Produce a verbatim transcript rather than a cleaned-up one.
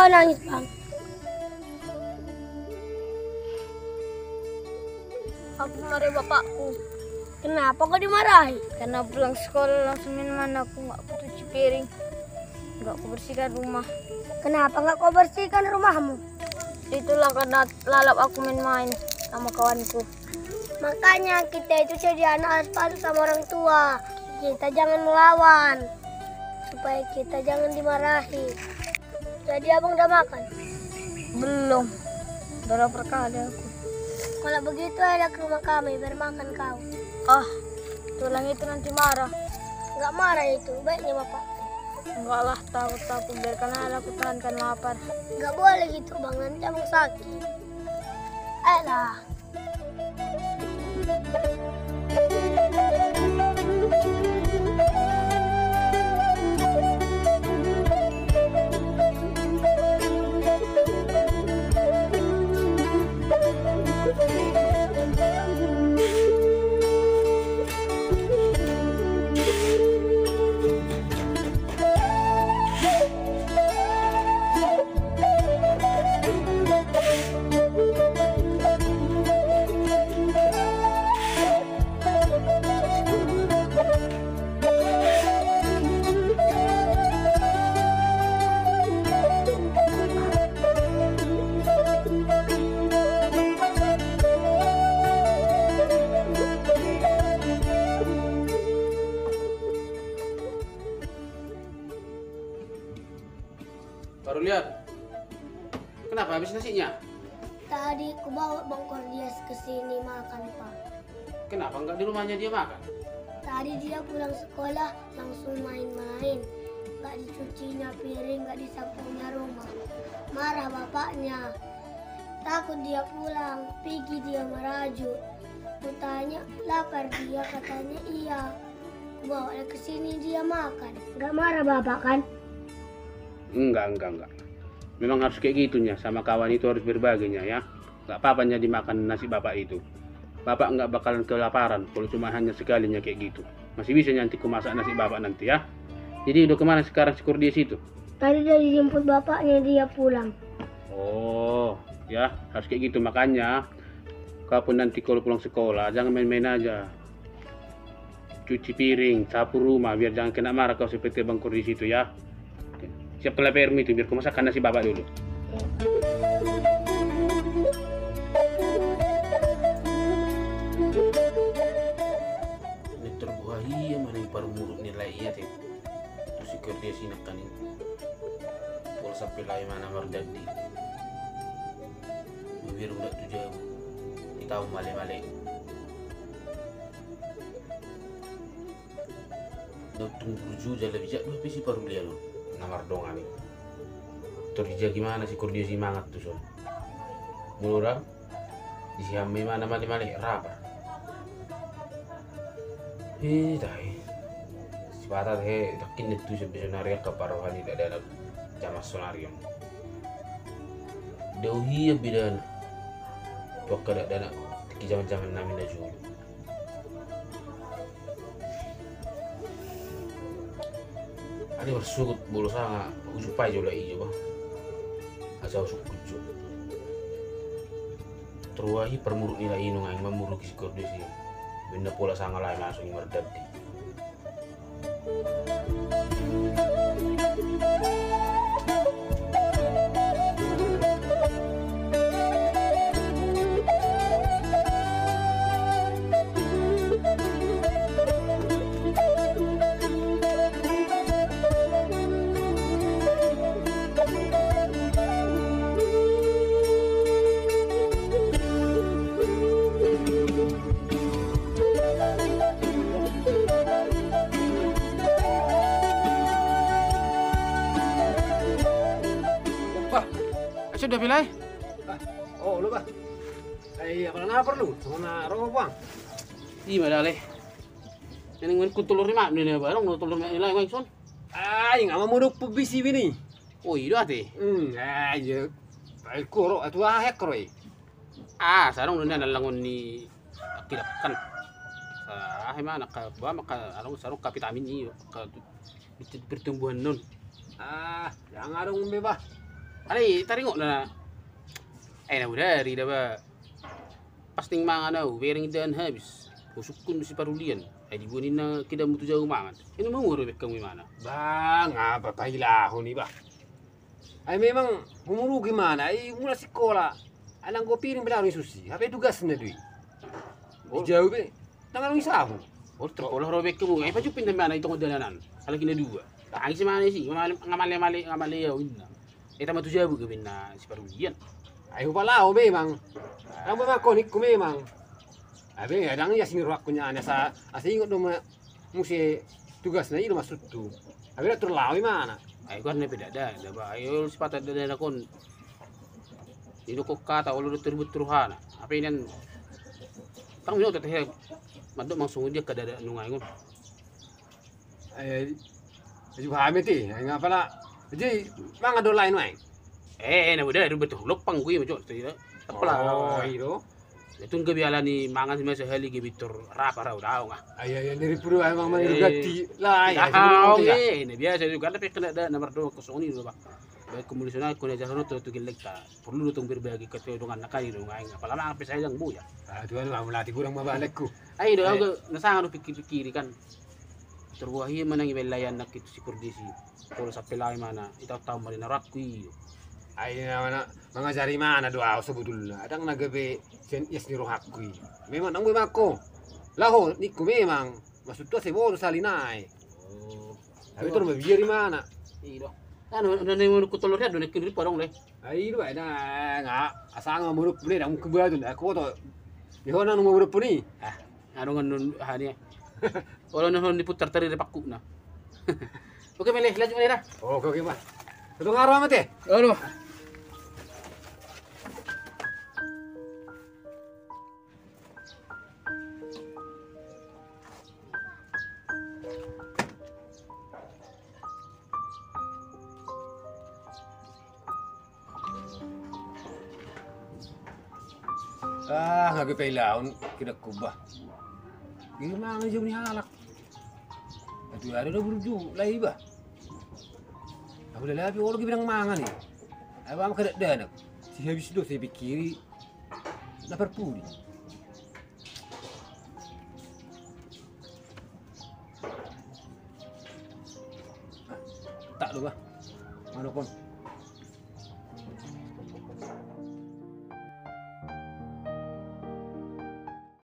Nangis, Bang. Aku dimarahi bapakku. Kenapa kau dimarahi? Karena pulang sekolah langsung main-main, aku nggak kucuci piring, nggak kubersihkan rumah. Kenapa nggak kau bersihkan rumahmu? Itulah karena lalap aku main-main sama kawanku. Makanya kita itu jadi anak harus patuh sama orang tua. Kita jangan melawan, supaya kita jangan dimarahi. Jadi abang udah makan? Belum. Udah lapar kali aku. Kalau begitu, ayolah ke rumah kami, biar makan kau. Ah, tulang itu nanti marah. Nggak marah itu, baiknya bapak. Enggak lah, takut aku, biarkan aja aku tahankan lapar. Nggak boleh gitu, Bang, nanti abang sakit. Ayolah. Baru lihat. Kenapa habis nasinya? Tadi kubawa Bang Kordias ke sini makan, Pak. Kenapa nggak di rumahnya dia makan? Tadi dia pulang sekolah langsung main-main. Nggak dicucinya piring, nggak disapunya rumah. Marah bapaknya. Takut dia pulang, pigi dia marajuk. Kutanya, lapar dia, katanya iya. Kubawa ke sini dia makan. Nggak marah bapak kan? Enggak, enggak, enggak. Memang harus kayak gitunya, sama kawan itu harus berbagi nya ya. Enggak apa-apa nya dimakan nasi bapak itu. Bapak enggak bakalan kelaparan kalau cuma hanya sekalinya kayak gitu. Masih bisa nanti ku masak nasi bapak nanti ya. Jadi udah kemana sekarang si Kordias itu? Tadi udah dijemput bapaknya dia pulang. Oh, ya harus kayak gitu makanya. Kau pun nanti kalau pulang sekolah jangan main-main aja. Cuci piring, sapu rumah, biar jangan kena marah kau seperti Bang Kordias itu ya. Siapkanlah P R-mu itu, biar kumasakkan nasi bapak dulu. Ini terbuka iya mana yang paru murut nilai iya teh. Terus si Kordias ini kan ini. Kalau sampai lain mana mardandi. Bibir udah tuh jauh. Kita male-male. Dok tung burju jala bijak dua pe si parulian on. Na mardongan i. Tor dijagi mana si Kordias i mangan tu son. Molo ra di si Hamme mana male-male rapa. He tahe. Si Pata he takkin na tu sabe sonari angka parrohani dakdanak jaman sonari on. Dao hia bedana tu angka dakdanak tingki jaman-jaman nami na jolo. Adi marsugut bolo sanga ujung pai jo lai jo bah. Asa usuk kujo. Terwahi parmuruk ni lai nunga ing mamuruk si Kordias i. Benda pola sanga lai masuk i mardandi. Bah, asu da pilai? Oh, lo bah. Ai apa na perlu? Sama na rokok bang. Ima dale. Ini ngen kuntulur ni mak ni barong no tulur mak ni lai ngai son. Ai nga mamuduk pubisi bini. Oh iya ate. Hmm, ai iya. Ai koro atu ahek koro i. Ah, sarong dona nalangon ni akidakan. Sa ahe ma naka ba maka sarong ka vitamin i ka pertumbuhan non. Ah, yang arung be bah. Alai taringot na. Eh, na bodari da ba. Pas naeng mangan au, bereng daan habis. Husungkun do si Parulian. Ai diboan ninna, "Ke ndang ma tu jabu mangan." Ina ma hua do baen hamu imana. Ba nga ba pailahon i ba. Ai memang humurugi imana, ai mulak sikola. Ai nang godang piring pe ndang adong i susi. Hape tugasna do i. Di jabu pe ndang adong i sahu. Olo, tor pola ro baen hamu. Ai pajumpang do imana i tongon dalanan. Halak i na dua. Tangis imana i si, nga male-male, nga male au inna. Eta ma tu jabu gabe ninna si Parulian. Ai hupalaho memang. Ndang memang konik ku memang. Abe ndang ias ni rohakku nian, asa, asa ingot do ma muse tugasna i do maksudhu. Abe ndang tor laho imana. Ai goarna pe dada, daba, ai olo sipata dada na kon. Didok hata olo do tor ribut rohana. Abe nian tang mino tete he. Mandok ma songon dia ka dada nunga ingon. Eh, aju hame ti, ai nga pala. Jadi mangan do lain wae. Eh, na bodari do betul lopang gue majo tu ya. Apala. Oh, iyo. Itu gabe ala ni mangan ma sahali gabe tor rap arau daong ah. Ai ai ni ripuru ai mang mang ganti. Lah ya. Eh, na biasa juga ada pe kena da na mardongan kosong ni do ba. Baik komunisona kona jahono tu tu gelek ta. Porlu do tong berbagi ketua dongan na kali do ngai. Apala mangan pe sai jang boya. Ah, Tuhan lah mulati kurang mabalekku. Ai do au na sanga do pikir-pikiri kan. Terbuah ia manang ibaen layan nak itu si Purdesi. Kalau sampai lain mana, ita tahu mari narakku iyo. Ai na mana mangajari mana do au sebetulna. Adang na gabe sen ias ni rohakku i. Memang nang memang ko. Laho nikku memang. Maksudku ase bodo salinai. Oh. Tapi tor mabiar imana. Iyo. Anu na ni menukku tolor ya do nak kiri parong le. Ai do ai na nga asang menuk beli dang kebadun aku to. Di hona nung menuk puni. Ah. Anu ngan nun hania. Olo na hon diputar tari de pakkukna. Oke mele, lanjut mele dah. Oke oke mah. Ketemu arah mate. Olo. Ah, nga gabe pailaon kidakku bah. Ima nga jom ni halak. Atu ada da burju lai bah. Aku lalapi olo gabe nang mangan i. Apa ama kadak danak. Si habis do saya pikiri. Na parpudi. Tak do bah. Manukon.